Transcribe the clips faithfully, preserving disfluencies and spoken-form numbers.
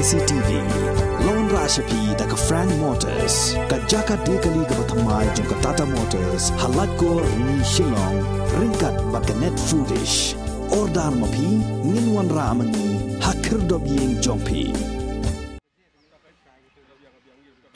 C T V. Lawan rah sha phi da ka Frank Motors, ka jaka de kali kaba thymmai jong ka Tata Motors, ha Laitkor, Shillong, ryngkat bad ka Net Foodish. Order ma phi, ngin wanrah ma ngi ha khyrdop ïing jong phi.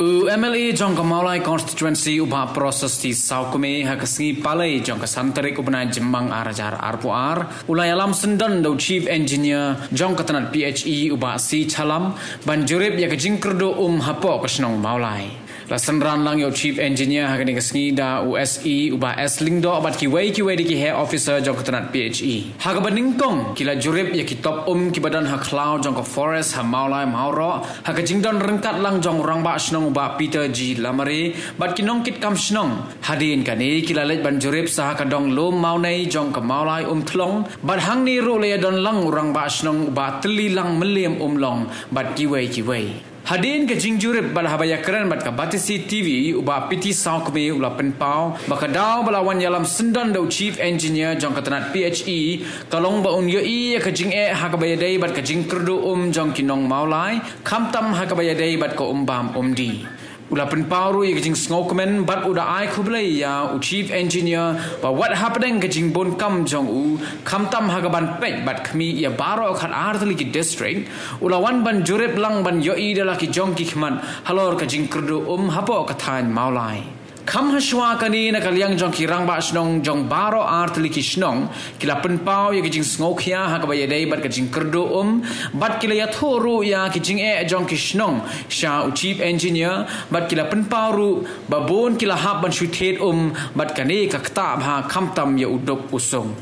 U M L A jong ka Mawlai Constituency u Bah Prasasti Sawkmie ha ka sngi Palei jong ka san tarik u bnai Jymmang ar hajar arphew ar, u la ïalam syndon da u Chief Engineer jong ka tnat P H E u Bah C Chalam ban jurip ïa ka jingkyrduh um hapoh ka shnong Mawlai. La synran lang ïa u Chief Engineer ha kane ka sngi da u S E u Bah S Lyngdoh bad kiwei kiwei de ki heh officer jong ka tnat P H E. Ha kaba nyngkong ki la jurip ïa ki top um kiba don ha khlaw jong ka forest ha Mawlai Mawroh, ha ka jingdon ryngkat lang jong u Rangbah Shnong u Bah Peter G Lamare bad ki nongkitkam shnong. Hadien kane ki la leit ban jurip sa ha ka dong Lum Mawnei jong ka Mawlai Umthlong, bad hangne ruh la ïadon lang u Rangbah Shnong u Bah Tyllilang Mylliem Umlong bad kiwei kiwei. Hadien ka jingjurip bad haba ïakren bad ka Batesi T V, u Bah P T Sawkmie u la pynpaw ba ka daw ba la wan ïalam syndon da u Chief Engineer jong ka tnat P H E ka long ba un ïohi ïa ka jingeh ha kaba ïadei bad ka jingkyrduh um jong ki nong Mawlai, khamtam ha kaba ïadei bad ka um bam um dih. U la pynpaw ruh ïa ka jingsngewkmen bad u da ai khublei ïa u Chief Engineer ba wat hapdeng ka jingbun kam jong u, khamtam ha kaban peit bad khmih ïa baroh khatar tylli ki district, u la wan ban jurip lang ban ïohi da la ki jong ki khmat halor ka jingkyrduh um hapoh ka thaiñ Mawlai. Kham hashwa kane, na ka liang jong ki Rangbah Shnong jong baroh ar tylli ki shnong, ki la pynpaw ïa ki jingsngewkhia ha kaba ïadei bad ka jingkyrduh um, bad ki la ïathuh ruh ïa ki jingeh jong ki shnong sha u Chief Engineer, bad ki la pynpaw ruh ba bun ki la hap ban shu thied um, bad kane ka ktah bha khamtam ïa u duk u sung.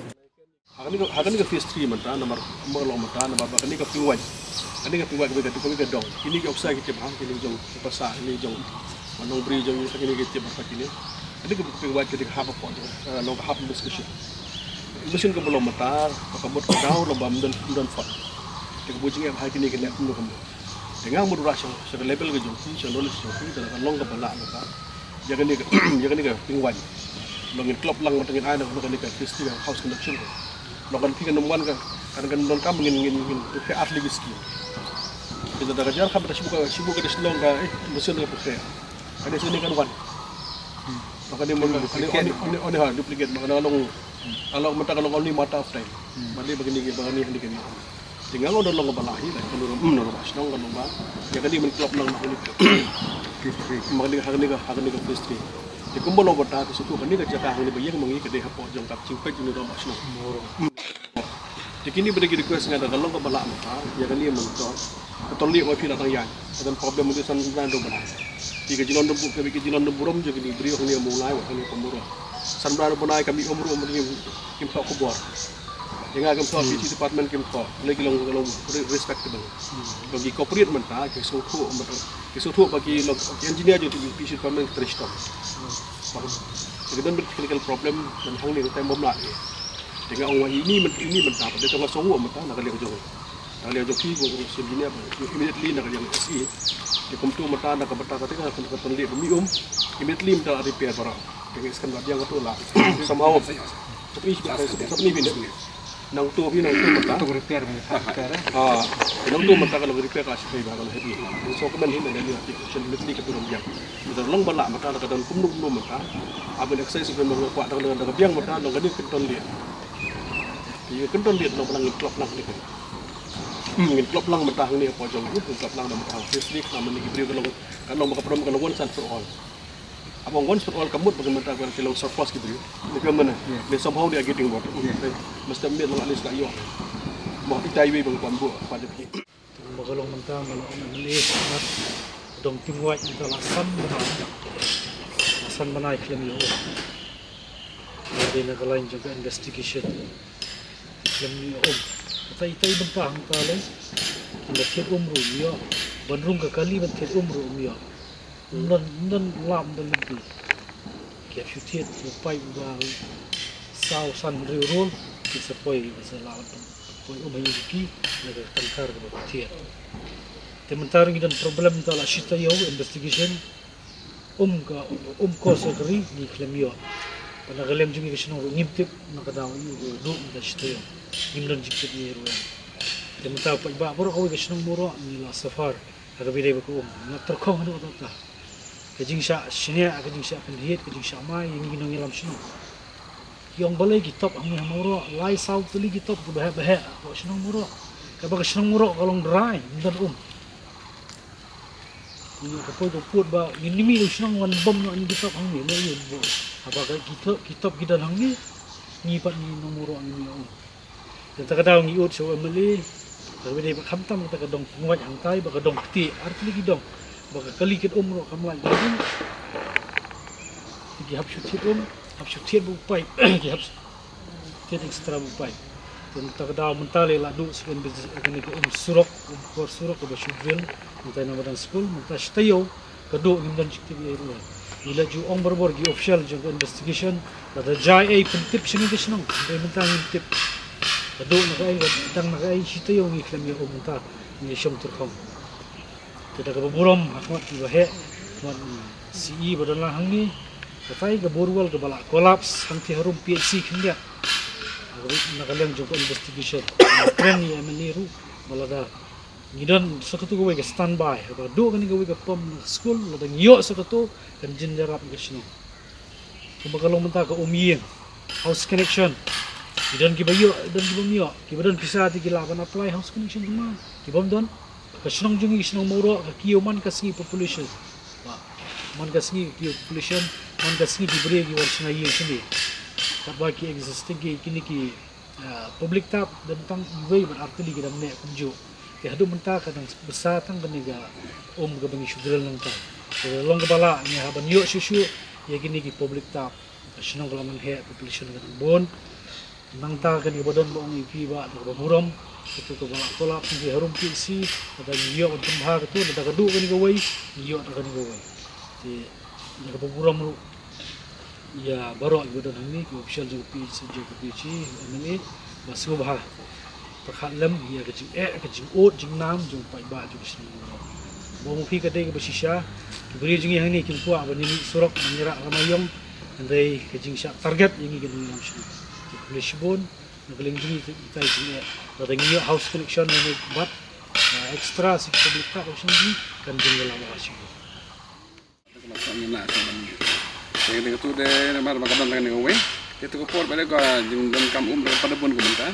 Ha kane ka, ha kane ka phase three mynta, namar, namar long mynta, namar ba kane ka Pingwait. Kane ka Pingwait kaba ka, kaba ka dong. Kine ki officer ki tip ha, kine jong, ki pasa, kine jong, ma nongbri jong, kine ki tip ha kine. Kane ka Pingwait kane ka hap hapoh, eh, long ka hap investigation. Investigation kaba long mynta, ba ka mut ka daw, long ba ym don, ym don fot. Te ka buh jingeh ba ha kine ki leh kumno kumno. Te nga mut ruh sha, sha ka level ka jong phi, sha knowledge jong phi, te ka long kaba lah mynta. Ïa kane ka, ïa kane ka Pingwait. Long ngin klop lang mynta ngin ai na kane ka P H E ka house connection. Long kan phi kan wan ka, kan kan donkam ngin, ngin, ngin pynkhia ar tylli ki scheme. Kita da ka jar kham da shu buh ka, shu buh ka da shu long ka, eh, machine ka pynkhia. Kane shu ni kan wan. Long kane mon ka, kane on, on, on ha duplicate, ma kane long, long mynta ka long only matter of time. Bad ni ba kane ki, ba kane, kane, kane. Te nga ong da long ba lah hi, like, ka long, mm, long ba shnong ka long ba. Ïa kane men klop lang kane. Phase three. Ma kane, ha kane ka, ha kane ka phase three. Te kumba long ba ta, te shuh kane ka jaka ha kane ba ïeng ma ngi ka dei hapoh jong ka jingpeit jong u rangbah shnong. Te kine ba dei ki request nga da ka long ba lah mynta, ïa kane men to. Ka ton lieh wa phi la tang ïaid. Ka don problem mynta san bnai dang bnai. Te ka jinglong dang bu-, ka jinglong dang burom jong kine briew hangne Mawlai wa hangne Mawroh. San bnai dang bnai ka mih um ruh mynta kim, kim thoh khubor. Ïa nga kim thoh, P H E department kim thoh. Lei ki long, ki long re-, respectable. Ba ki corporate mynta, ki sngewthuh mynta. Ki sngewthuh ba ki long, ki engineer jong ki P H E department ki trei shitom. Te ka don bad technical problem, ban hangne ka time bym lah. Te nga ong wa ini myn-, ini mynta, ba dei tang nga sngewthuh mynta, na ka liang jong. Na ka liang jong phi, ko, ko, sngewthuh ba, immediately na ka liang S E. Te kumto mynta, na ka bynta ka te ka, ka ton lieh ba mih um, immediately mynta repair para. Te nga scan ba biang ka to la. Somehow. Sa phi, sa phi, sa phi, nang to phi, nang to mynta. To repair mynta, repair, eh. Ah, nang to mynta ka long repair ka shi phi ba ka long heavy. So ka men hin na liang ti shan mit ni ka to long biang. Mynta long ba lah mynta ka don kumno kumno mynta. Abin exercise ka long kwah da ka long biang mynta long ka ni ka ton lieh. Ïa ka ton lieh long ba lang klop lang ni. Hmm, ngin klop lang mynta hangne hapoh jong, ngin klop lang mynta. Phase three ka mynta ki briew ka long, ka long ba ka problem ka long once and for all. Haba once for all ka mut ba ka mynta ka long surplus ki briew. Ni ka mynta. They somehow they are getting what. Mesti ambil long at least ka ïoh. Mo itai wi bang kwam bu pada ki. Ba ka long mynta, ba la ong M L A mat dong Pingwait mynta la san bnai. La san bnai khlem ïoh. Dei na ka line jong ka investigation. Khlem ïoh um. Kata ita i bynta hangta lei. Kin da thied um ruh ym ïoh. Ban rung ka kali ban thied um ruh ym ïoh. Ym don, ym don lap, ym don lynti. Ki hap shu thied, shu paip ba saw san hynriew roll, ki sa poi, ki sa lah ban poi um ha ïing ki, na ka tangkar kaba ki thied. Te mynta ruh ngi don problem mynta la shi taïew investigation. Um ka, um ko sorkari ngi khlem ïoh. Bad na ka liang jong ngi ka shnong ruh ngim tip na ka daw ïoh ruh mynta shi taïew. Ngim don jingtip ngi ruh. Te mynta pat ba baroh kawei ka shnong Mawroh ngi la suffer ha kaba ïadei bad ka um. Nga tyrkhong haduh katta katta. Ka jingshah shniah, ka jingshah pyndhied, ka jingshah mai ïa ngi ki nongïalam shnong. Ki ong balei ki top hangne ha Mawroh, lai saw tylli ki top kiba heh ba heh hapoh shnong Mawroh. Kaba ka shnong Mawroh ka long dry, ym don um. Ngi ka poi ka pud ba ngin ym mih shnong wan bom noh ngi ki top hangne, leh ïa u bom. Haba ka ki top, ki top ki don hangne, ngi pat ngi nong Mawroh ngi mih um. Te kata ka daw ngi ud sha u M L A, kaba ïadei bad khamtam kata ka dong pynwait hangtai, bad ka dong ktieh, ar tylli ki dong, bad ka kali kit um ruh kam lait. Te ki hap shu thied um, hap shu thied bad u paip, ki hap shu thied extra bad u paip. Te mynta ka daw mynta lei la duh sa kane ka um surok, um khor surok kaba shu drill, mynta na madan skul, mynta shi taïew ka duh ngim don jingtip ei ruh. Ngi la ju ong barabor ki official jong ka investigation, lada jia ei pyntip sha ngi ka shnong, hynrei mynta ngim tip. Ka duh na kaei, ka dang na kaei, shi taïew ngi khlem ïa um mynta, ngi shong tyrkhong. Te da kaba burom ha khmat kiba heh, khmat C E ba don lang hangne, katai ka borewell kaba la collapse hangtei harum P H C khyndiat. Na ka liang jong ka investigation, nga kren ïa M L A ruh ba lada ngi don sa katu kawei ka standby, haba duh kane kawei ka pump na skul, lada ngi ïoh sa katu kan jin ïarap ïa ka shnong. Kumba ka long mynta ka um ïing, house connection. Ki don kiba ïoh, don kiba ym ïoh. Kiba don pisa te ki lah ban apply house connection kumba. Kiba ym don, ka shnong jong ngi, shnong Mawroh, ka kiew man ka sngi population. Ba, man ka sngi ka kiew population, man ka sngi ki briew ki wan shna ïing shane. Katba ki existing ki, kine ki Ah, public tap, don tang iwei bad ar tylli ki dang neh kumjuh. Te haduh mynta ka dang bsa tang kane ka um kaba ngi shu drill nangta. Te long kaba lah ngi hap ban ïoh shuh shuh ïa kine ki public tap. Ka shnong ka la man heh, population ka dang bun. Nangta kane kaba don ba ong ïa phi bah, da kaba burom, katu kaba la collapse ngi harum P H C, lada ngi ïoh ban pynbha katu, lada ka duh kane kawei, ngi ïoh da kane kawei. Te da kaba burom ruh ïa baroh kiba don hangne, ki official jong ka P H C, jong ka P H C, M L A, ba sngewbha pyrkhat lem ïa ka jingeh, ka jingud jingnam jong u paidbah jong ka shnong Mawroh. Ba ma phi ka dei kaba shisha, ki briew jong ngi hangne kim kwah ban ïa mih surok, ban ïa rah lama ïong, hynrei ka jingshah target ïa ngi ki nongïalam shnong. Te khublei shibun na ka liang jong ngi ïa ka jingeh. Lada ngi ïoh house connection lane bad, ah, extra sha ki public tap, kan jingïalam shibun. Te katu de namar ba ka don tang kane kawei. Te katu ka por ba dei ka jingdonkam um da ka pat da bun ka mynta.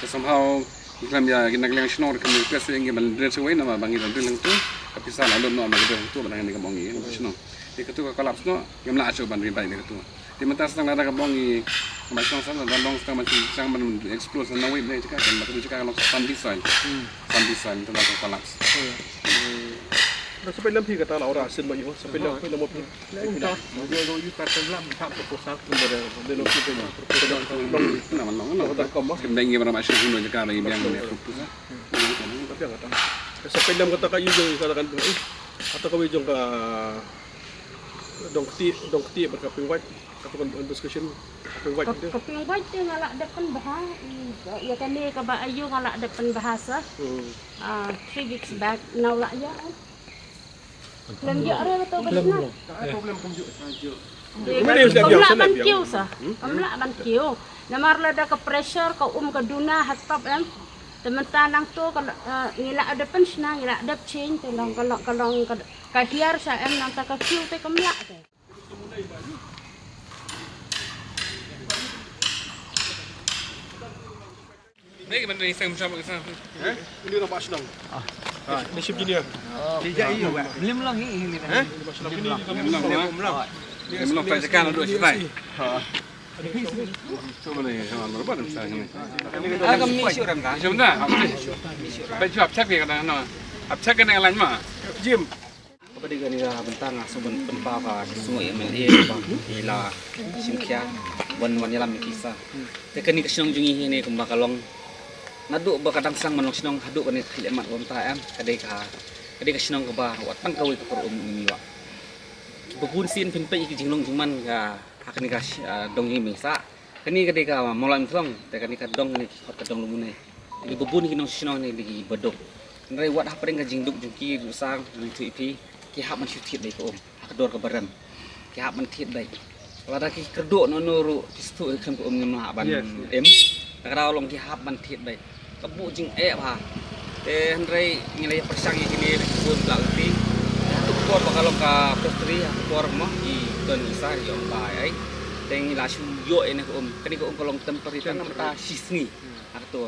Te somehow ngi khlem ïa ki na ka liang shnong ruh kim request ïa ngi ban drill shawei namar ba ngi la drill hangtu. Ka pisa la lut noh ba ka drill hangtu ba dang ne ka bong ngi ba shnong. Te katu ka collapse noh ngim lah shuh ban revive ïa katu. Te mynta sa tang lada ka bong ngi ba shnong sa lada long sa tang ban shu chang ban explore sa nawei ne jaka kan ba katu jaka ka long sa sandy soil. Sandy soil te la ka collapse. Da sa pynlem phi kata la ora sin ba ïoh sa pynlem pynlem phi. Sa pynlem kata ka ïoh kata kan kata ka wi jong ka dong kti dong kti ba ka pynwait kata kan discussion pynwait. Ka pynwait te nga la dep pynbha ïa kane kaba aïu nga la dep pynbha sa. Three weeks back now la ïa. Lem ïa re to ba na. Problem kumjuh. Kam lah ban kiew sa. Kam lah ban kiew. Namar lada ka pressure ka um ka duna ha top em. Te mynta nangto ka ngi la dep pynshna ngi la dep change te long ka long ka long ka hiar sa em nangta ka kiew te kam lah te. Jim. Kaba dei kane ka bynta nga sngewbha ban pynpaw ka shnong ïa M L A ba ngi la shim khia ban wan ïalam ïa ki sa. Te kane ka shnong jong ngi hi ne kumba ka long naduh ba ka dang sdang ban long shnong haduh kane ka khyllipmat ba mynta em ka dei ka ka dei ka shnong kaba wat tang kawei ka por um ngi ïoh. Ba bun sien phin peit ïa ki jinglong jingman ka ha kane ka dong ïing beiñ sah. Kane ka dei ka mawlai mynthlong te kane ka dong kane ki khot ka dong Lumune. Ki ba bun ki nong shnong ne ki ba duk. Hynrei wat hapdeng ka jingduk jong ki ruh sa ngi ïathuh ïa phi ki hap ban shu thied beit ka um ha ka dor kaba rem. Ki hap ban thied beit. Lada ki kyrduh noh noh ruh ki shu khlem ka um ngim lah ban im. Te ka daw long ki hap ban thied beit. Ka buh jingeh bha. Te hynrei ngi la ïa pyrshang ïa kine bun bla lynti. Haduh ka por ba ka long ka factory, ha ka por mo i don i sa i ong ba ai. Te ngi la shu ïoh ïa ne ka um. Kane ka um ka long temporary tang namar ta shi sngi. Ha ka to.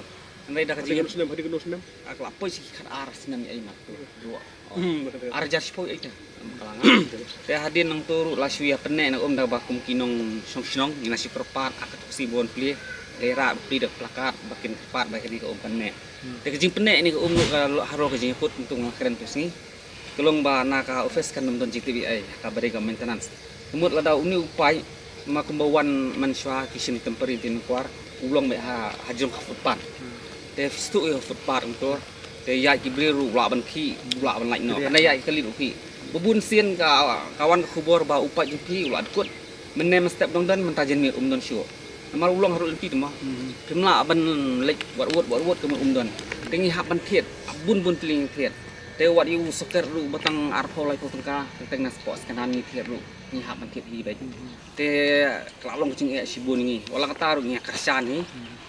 Hynrei da ka jingïa snem, hadi kano snem? Ak la poi shi khat ar snem ïa i mat tu. Dua. Ar hajar shiphew ïa ita. Te hadien nangto ruh la shu ïa pyneh na um da ba kum ki nongshong shnong, ngi la shu kyrpad, ak tu si bon plie, lera plie da plakat, ba kin kyrpad ba kane ka um pyneh. Te ka jingpyneh ne ka um ruh ka lo haro ka jingkut nangto nga kren tu sngi. Ka long ba na ka office kan ym don jingtip ïa ai, ka ba dei ka maintenance. Ka mut lada une u paip, ma kumba wan mynshuwa ki shim temporary tin kwar, u long beit ha, ha jrong ka footpath. Te phi sdang ïa footpath nangto. Te ïa ki briew ruh u lah ban khih, u lah ban lait noh. Kane ïa ki kali ruh khih. Ba bun sien ka, ka wan ka khubor ba u paip jong phi u la dkut. Mynne mynstep dang don, mynta janmiet um don shuh. Namar u long haduh lynti te mo. Phim lah ban leit wat wot, wat wot ka mut um don. Te ngi hap ban thied, bun bun tylli ngi thied. Te wat ïa u socket ruh ba tang arphew laiphew tyngka, teng na spot second hand ngi thied ruh. Ngi hap ban thied hi beit. Te ka la long ka jingeh shibun ngi. Wat la kata ruh ngi ïa kyrshan hi.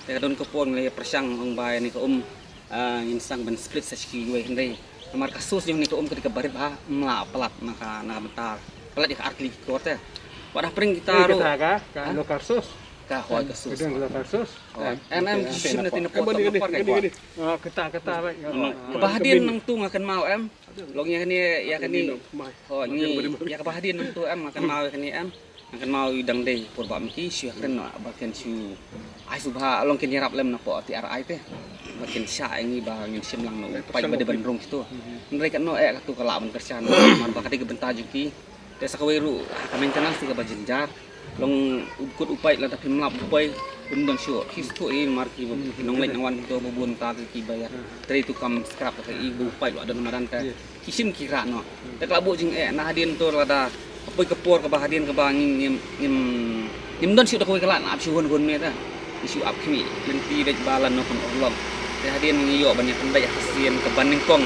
Te ka don ka por ngi la ïa pyrshang ong ba ïa ne ka um, ah, ngin sdang ban split sa sha kiwei hynrei namar ka source jong ne ka um ka dei kaba rit bha, ym lah palat na ka, na ka bynta. Palat ïa ka ar tylli ki klur te. Wat hapdeng kita ruh. Ka, ka local source. Ka hoi ka source. Ka local source. Em, em, ki shim na tin na por, em, em, em, em. Ah, kata, kata, baik. Kaba hadien nangto nga kynmaw em. Long ïa kane, ïa kane. Ho, ngi, ïa kaba hadien nangto em, nga kynmaw ïa kane em. Nga kynmaw i dang dei por ba mynta shu ïa kren noh ba kin shu ai sngewbha long kin ïarap lem na poh T R I te. Ba kin shah ïa ngi ba ngin shim lang noh u paip ba dei ban rung shito. Hynrei katno eh kato ka lah ban kyrshan man ba ka dei ka bynta jong ki. Te sa kawei ruh ha ka maintenance te kaba jynjar. Long u dkut u paip lada phim lap u paip um don shuh. Ki shu i mar ki nongleit nongwan to ba bun ta ki ba ïa. Trei to kam scrap ka i ba u paip la don madan te. Ki shim ki rah noh. Te ka la buh jingeh na hadien to lada ka poi ka por kaba hadien kaba ngim, ngim, ngim, ngim don shuh da kawei ka lad na ap shu hun hun me te. Ngi shu ap khmih lynti beit ba lano kan urlong. Te hadien ngi ïoh ban ïa pynbeit ha ka sien kaba nyngkong.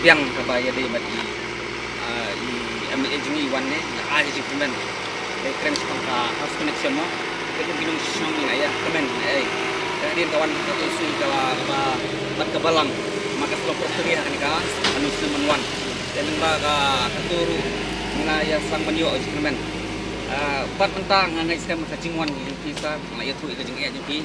Biang kaba ïadei bad i, ah, i M L A jong ngi i wan ne, la ai ka jingkyrmen. Te kren shaphang ka house connection mo. Te kum ki nongshong ngi la ïa kyrmen, eh. Te hadien ka wan ka tu sui ka la, ka la, bad ka balang. Ma ka shlong property ha kane ka, anu snem ban wan. Te lyngba ka, kato ruh, ngi la ïa sdang ban ïoh jingkyrmen. Ah, bad mynta nga ngeit skhem ka jingwan jong phi sa, nga la ïathuh ïa ka jingeh jong phi.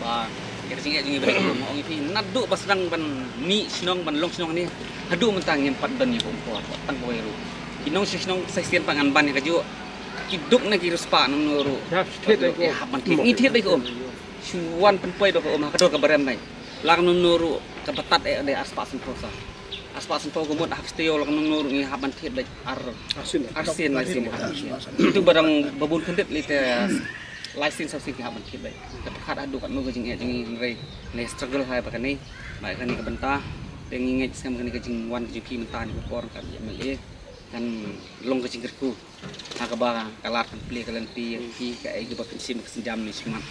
Ba, ïa ka jingeh jong ngi ba ong ïa phi. Naduh ba sdang ban mih shnong ban long shnong ne. Haduh mynta ngim pat don ïa ka um por. Tang kawei ruh. Ki nongshong shnong sa shisien pat ngan ban ïa kajuh. Ki duk na ki riewspah nangno ruh. Ïa, hap ban thied. Ngi thied beit ka um. Shu wan pynpoi da ka um ha ka dor kaba rem beit. La ka nangno ruh kaba tad eh dei arspah sanphew sa. Arspah sanphew ka mut hap stay la ka nangno ruh ngi hap ban thied beit ar, arsien, arsien lai sien. Itu ba dang ba bun khyndiat lei te lai sien saw sien ki hap ban thied beit. Te pyrkhat haduh katno ka jingeh jong ngi hynrei ngi struggle hai ba kane. Ba kane ka bynta te ngi ngeit skhem kane ka jingwan ka jong phi mynta ne ka por ka M L A kan long ka jingkyrkhu. Ha kaba ka lad kan plie ka lynti ïa phi kaei kaba pynshim ka sienjam ne shimat.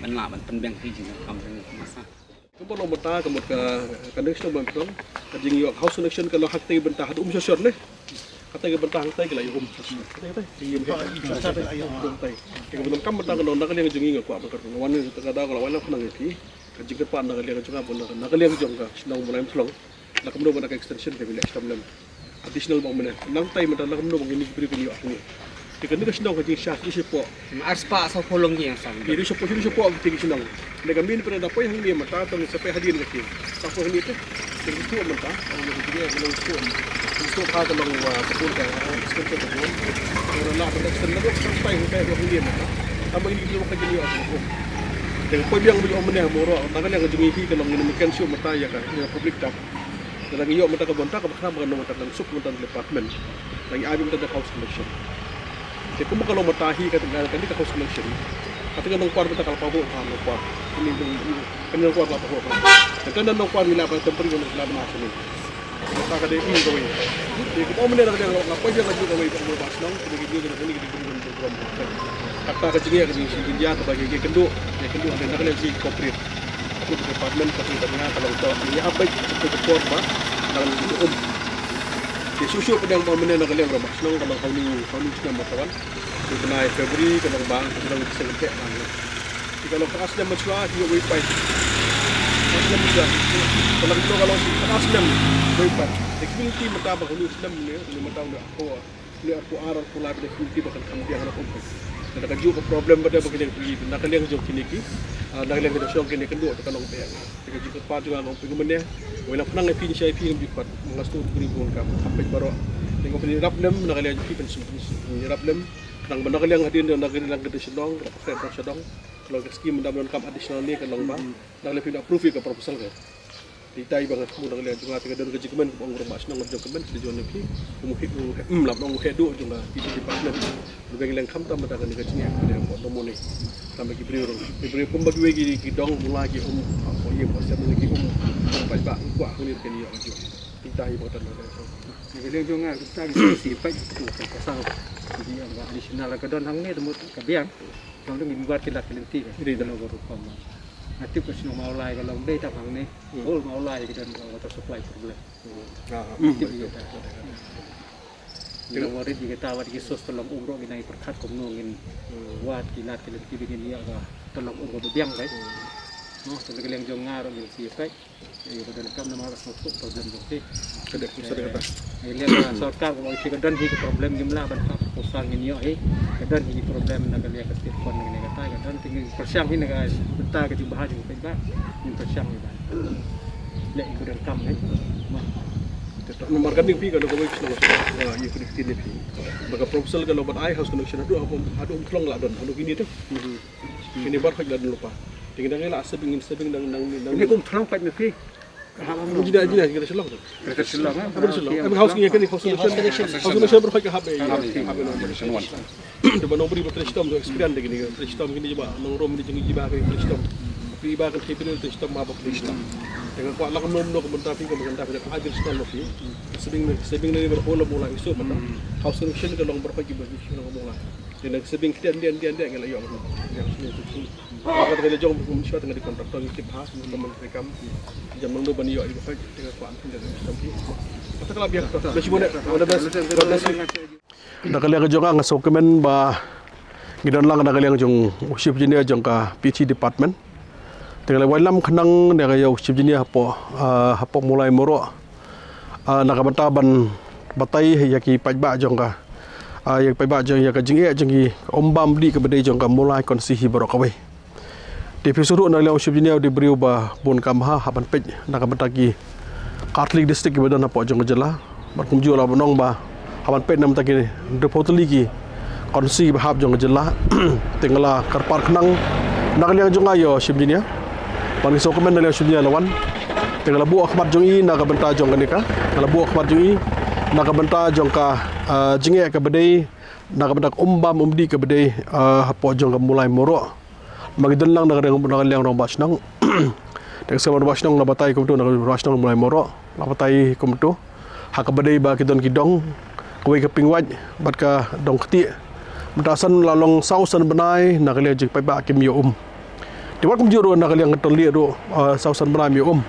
Ban lah ban pynbiang phi jingkam jong ngi ka masa. Kumba long mynta ka mut ka, ka connection ban pynlong ka jingïoh house connection ka long ha katei ka bynta haduh um shorshor ne. Katei ka bynta hangtei ka la ïoh um. Katei, katei. Jingïoh um hangtei. Te ka bynta kam bynta ka long na ka liang jong ngi nga kwah ban kyrpad wan ka da ka la wan lang khnang ïa phi. Ka jingkyrpad na ka liang jong nga, na ka liang jong ka shnong Mawlai Muthlong. La kumno ban da ka extension ka ba leh shitom lem. Additional ba mynne. Nangtai mynta la kumno ban ngin ïa ki briew kin ïoh hangne. Te kane ka shnong ka jingshisha ki shapoh. Arspah saw phew long ki ïa shnong. Ki shapoh, ki shapoh ki te ki shnong. Ne ka myn pynda poi hangne mynta tang sa poi hadien ka te. Saw phew hangne te. Te ki shapoh mynta. Ang ki te ki long shapoh. Ki shapoh ha ka long wa ka pun ka. Extension ka pun. Ka la ban extend na ka shnong tai hangne mynta. Tang ba ngin ïa ki briew ka jingïoh. Te poi biang ba ïoh mynne mo ro. Tang ka liang ka jong ngi ka long ngin ïa mynsiem shuh mynta ïa ka public tap. Lada ngi ïoh mynta ka bynta kaba khnang ba ngan ong mynta ka langsuk mynta ka department. Lada ngi ai mynta ka house connection. Te kumba ka long mynta hi ka tnga ka ni ka house connection. Ka tnga nongkwar mynta ka la paw bha nongkwar. Kane nong kane nongkwar la paw bha. Te kane nongkwar ngi la ba temporary ngi la ba na sini. Mynta ka dei kum kawei. Te kumba mynta ka dei la paw bha ka ju kawei ka ba shnong kane ki ju kane ki ju. Kata ka jingeh ka jingshim jingïa kaba ngi kynduh, ngi kynduh hynrei na ka liang jong ngi ki corporate. Ka department ka jingeh ka long toh ngi ïa beit ka por ba ka long jingeh um. Te shuh shuh pdeng ba mynne na ka liang Rangbah Shnong ka long hawni hawni snem ba ka wan. Te bnai February ka long ba ka long seng te ba. Te ka long ka snem ba shuwa ki wei pai. Snem ka, ka la ka long shi khyndai snem. Wei pat. Te community mynta ba ka long snem ne, ne mynta ne arphew, ne arphew ar, arphew lai, ne community ba kan kham biang na ka um. Na ka juh ka problem ba da ba kine ki, na ka liang jong kine ki, ah, na ka liang jong kine ki kynduh ka long biang. Te ka jingkyrpad jong nga ka um phi kumne. Wei la pynang ïa phi, ngi shai phi, ngi pat. Nga sngewthuh bri bun ka, ka peit baroh. Te nga phi rap lem, na ka liang phi kan sum, phi rap lem. Nang ba na ka liang hadien, na ka liang ka shnong, ka phet ka shnong. Ka long ka skim da ban kam additional ne ka long ba. Na ka liang phi da approve ka proposal ka. Te tai ba nga sngewthuh na ka liang jong nga te ka don ka jingkmen ka ong ba shnong jong kmen te jong ne phi. Kum hi, kum hi, mm, lam ong hi du jong ka P T department. Lu beng leng kham tam ba da ka ne ka jingeh ka ne ko domo ne. Tam ba ki briew rong. Ki briew kum ba ki wei ki, ki dong mula ki um, ko ye ko sem ne ki um. Ba ba ko ha ne ka ne yo ju. Te tai ba tan ba. Ngi liang jong nga kita ngi si pai tu ka pasal. Jadi yang additional ka don hangne tu ka biang. Long tu ngi buat ki lad ki lynti ka. Jadi dalam baru pam. Nga tip ka shnong Mawlai ka long dei tang hangne. Hmm. Ol Mawlai ka don ka water supply problem. Hmm. Ah, tip betul, ïa betul, ta. Betul. Ngi long worried ïa kata wat ki source ka long umrok ngi nang pyrkhat kumno ngin wad ki lad ki lynti ba ngin ïa ka long umrok ba biang kai. Hmm. No, tu ka liang jong nga rong ngin si pai. Ïa ka don kam namar ka sngewthuh problem jong ki. Ka dei, ka dei kata. Ïa liang ka sorkar ka ong ka don hi ka problem ngim lah ban ka proposal ngin ïoh hi. Ka don hi problem na ka liang ka state fund na ka liang kata, ka don te ngin pyrshang hi na ka bynta ka jingbha jong ka paidbah. Ngin pyrshang hi ba. Leh ka don kam hi. Namar ka dei phi ka don ka wei shnong. Ïa, ïa ka dei phi. Ba ka proposal ka long ban ai house connection haduh, haduh Umthlong la don, haduh kine te. Kine bar khoj la don lypa. Te ngi dang ngi la sabing, ngi sabing dang, dang, dang. Kine kum Umthlong khoj ne phi. Ka hap Umthlong. Jina, jina, jina Shillong tu. Ka Shillong, ah. Ka Shillong. Em, house ngi kane, house connection. House connection bar khoj ka hap, eh, hap, eh, hap, eh, connection one. Te ba nong bri ba tre shitom tu experience de kine, tre shitom kine ba nong rom kine jong ngi ba kine tre shitom. Bri ba kan thei pine tre shitom ma ba tre shitom. Te nga kwah la ka nom no ka bynta phi ka bynta phi ka ai tre shitom lo phi. Sabing, sabing ne bar khoj la mula isu bynta. House connection ka long bar khoj ki ba ki long mula. Te nang sabing ktian dian dian dian ngi la ïoh. Ka dei la jong kum shuwa tang di kontraktor ngi tip ha, ngi kum ngi kam. Jam nang do ban ïoh ïa ka peit, te ka kwah ngi da ngi sampi. Kata ka la biang to. Ba shi bone, all the best. God bless you. Na ka liang jong nga nga sngewkmen ba ngi don lang na ka liang jong u Chief Engineer jong ka P T department. Te nga la wai lam khnang na ka ïa u Chief Engineer hapoh, ah, hapoh Mawlai Mawroh. Ah, na ka bynta ban batai ïa ki paidbah jong ka, ah, ïa ki paidbah jong, ïa ka jingeh jong ki, um bam dih kaba dei jong ka Mawlai constituency hi baroh kawei. Te phi sngewthuh na liang u Chief Engineer u dei briew ba bun kam ha, hap ban peit na ka bynta ki artylli ki district kiba don hapoh jong ka jylla. Bad kumjuh la ban ong ba hap ban peit na ka bynta ki arphew tylli ki constituency ba hap jong ka jylla. Te nga la kyrpad khnang na ka liang jong nga ïa u Chief Engineer. Ban ngi sngewkmen na liang u Chief Engineer la wan. Te nga la buh khmat jong i na ka bynta jong kane ka. Nga la buh khmat jong i na ka bynta jong ka, ah, jingeh kaba dei, na ka bynta ka um bam um dih kaba dei, ah, hapoh jong ka Mawlai Mawroh. Ma ngi don lang na ka liang, na ka liang rangbah shnong. Te ka sngewbha rangbah shnong la batai kumto na ka rangbah shnong Mawlai Mawroh. La batai kumto. Ha kaba dei ba ki don ki dong. Kawei ka Pynwait bad ka Dongktieh. Mynta san la long saw san bnai na ka liang jingpaidbah kim ïoh um. Te wat kumjuh ruh na ka liang ka Tyrlieh ruh, ah, saw san bnai ym ïoh um.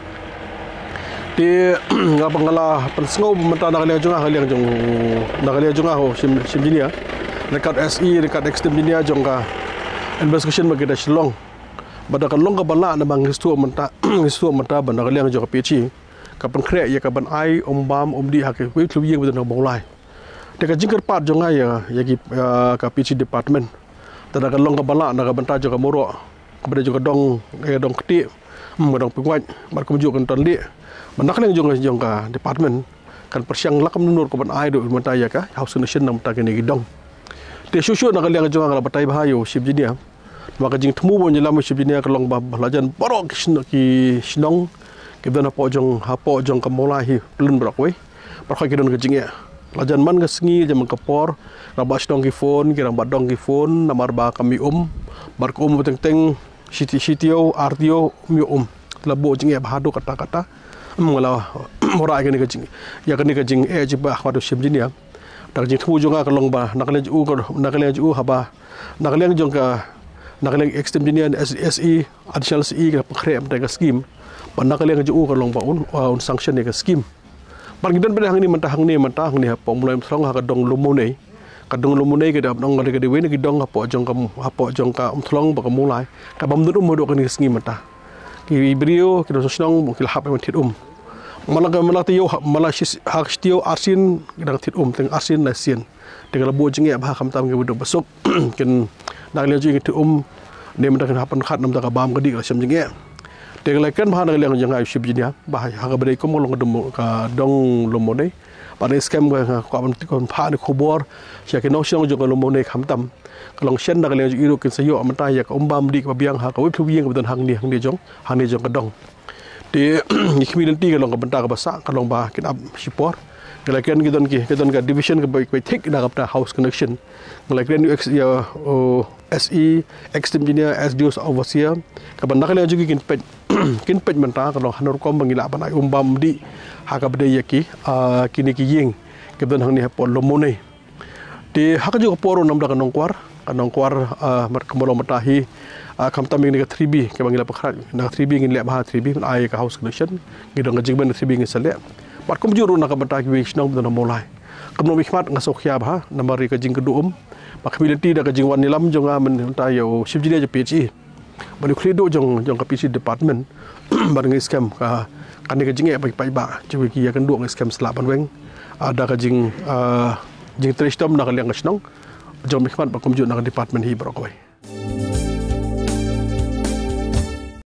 Te nga ba nga la pynsngew mynta na ka liang jong nga, ka liang jong, na ka liang jong nga ho, Chief, Chief Engineer. Ryngkat S E, ryngkat Executive Engineer jong ka investigation ba ki da Shillong. Ba da ka long kaba lah namar ngi sngewthuh mynta, ngi sngewthuh mynta ba na ka liang jong ka P H E ka pynkhreh ïa ka ban ai um bam um dih ha kiwei ki ïing ba don ha Mawlai. Te ka jingkyrpad jong nga ïa, ïa ki, ïa ka P H E department. Te da ka long kaba lah na ka bynta jong ka Mawroh, kaba dei jong ka Dong, eh, Dongktieh, hmm, ka Dongpynwait, bad kumjuh ka Tyrlieh. Ba na ka liang jong, jong ka department kan pyrshang la kumno ruh ka ban ai ruh mynta ïa ka house connection na ka bynta kine ki dong. Te shuh shuh na ka liang jong nga la batai bha ïa u Chief Engineer. Namar ka jingthmu ba ngi lam u Chief Engineer ka long ba, ba lajan baroh ki shn-, ki shnong ki don hapoh jong, hapoh jong ka Mawlai hi, pyllun baroh kawei. Baroh kawei ki don ka jingeh. Lajan man ka sngi, lajan man ka por, rangbah shnong ki phone, ki rangbah dong ki phone, namar ba kam ïoh um, bad ka um teng teng, shi taïew, shi taïew, ar taïew, ym ïoh um. Te la buh jingeh bha haduh katta katta. Ym, nga la wanrah ïa kane ka jing, ïa kane ka jingeh jingpyrkhat u Chief Engineer. Da ka jingthmu jong nga ka long ba na ka liang jong u, na ka liang jong u haba, na ka liang jong ka, na ka liang Executive Engineer, S-, S E, Additional S E ka pynkhreh mynta ka skim. Ba na ka liang jong u ka long ba un, uh, un sanction ïa ka skim. Bad ngi don bad hangne mynta, hangne mynta, hangne hapoh Mawlai Umthlong ha ka Dong Lumunei. Ka Dong Lumunei ka dei, ka dei kawei na ki dong hapoh jong ka, hapoh jong ka Umthlong bad ka Mawlai. Kaba ym don um haduh kane ka sngi mynta. Ki briew ki nongshong shnong ki la hap ban thied um. Mala ka mala tiew mala shi ha ka shi tiew arsien ki dang thied um teng arsien lai sien. Te ka la buh jingeh bha khamtam ki ba duk ba suk. Kin na ka liang jong ki thied um ne mynta kin hap ban khat namar ka bam ka dih ka la shem jingeh. Te ka la kren bha na ka liang jong nga u Chief Engineer ba ha ka ba dei kum ka long ka dong Lum Mowney. Ba ne skhem ka kwah ban phah ne khubor sha ki nongshong shnong jong ka Lum Mowney khamtam. Ka long shen na ka liang jong i ruh kin sa ïoh mynta ïa ka um bam dih kaba biang ha kawei ka ïing kaba don hangne hangne jong hangne jong ka dong. Te ngi khmih lynti ka long ka bynta kaba sah ka long ba kin ap shipor. Nga la kren ki don ki ki don ka division kaba kaba thik na ka bynta house connection. Nga la kren ïa u S E, ex engineer, S D O, overseer. Kaba na ka liang jong ki kin peit kin peit mynta ka long hano rukom ba ngi lah ban ai um bam dih ha kaba dei ïa ki kine ki ïing kiba don hangne hapoh Lum Mowney. Te ha kajuh ka por namar ka Nongkwar ka Nongkwar mat ka molo mata hi. Khamtam ïa kane ka three B kaba ngi la pynkhreh na ka three B ngin leh bha three B ban ai ka house connection. Ngi don ka jingmen three B ngin sa leh. Bad kumjuh ruh na ka bynta kiwei ki shnong ba don ha Mawlai. Kumno mynkhmat nga sngewkhia bha namar ïa ka jingkynduh um. Ba khmih lynti da ka jingwan ïalam jong nga mynta ïa u Chief Engineer jong P H E. Ban ïa u khlieh duh jong jong ka P H E department. Ban ngi skhem ka kane ka jingeh ba ki paidbah jong ki ïa kynduh ngi skhem sa lah ban weng da ka jing jingtrei shitom na ka liang ka shnong. Jong mynkhmat ba kumjuh na ka department hi baroh kawei.